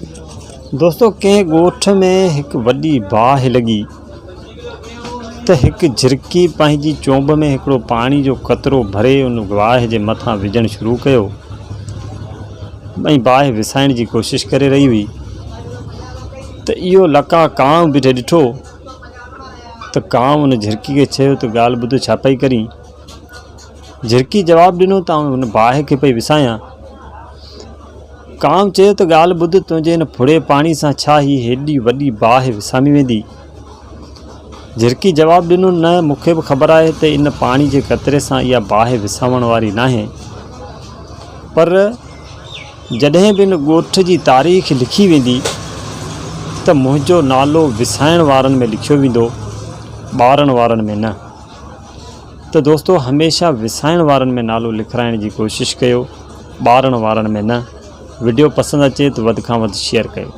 دوستو ڪنهن ڳوٺ ۾ هڪ وڏي باهه لڳي ته هڪ جھرڪي پنهنجي چونب ۾ هڪڙو پاڻي جو قطرو ڀري ان باهه جي مٿان وجھڻ شروع ڪيو ۽ باهه وسائڻ جي ڪوشش ڪري رهي هئي ته اهو لقا ڪانء بيٺي ڏٺو ته ڪانء ان جھرڪي کي چيو ته ڳالهه ٻڌ ڇا پئي ڪرين؟ جھرڪي جواب ڏنو ته آئون هن باهه کي پئي وسايان. ڪانء چيو ته ڳالهه ٻڌ، تنهنجي هن ڦڙي پاڻي سان ڇا هي هيڏي وڏي باهه وسامي ويندي؟ جھرڪي جواب ڏنو نه مون کي به خبر آهي ته ان پاڻي جي قطري سان اها باهه وسامڻ واري ناهي پر جڏهن به ان ڳوٺ جي تاريخ لکي ويندي ته منهنجو نالو وسائڻ وارن ۾ لکيو ويندو ٻارڻ وارن ۾ نه. ته دوستو هميشه وسائڻ وارن ۾ نالو لکرائڻ جي ڪوشش ڪيو ٻارڻ وارن ۾ نه وڊيو پسند اچي ته وڌ کان وڌ شيئر ڪيو.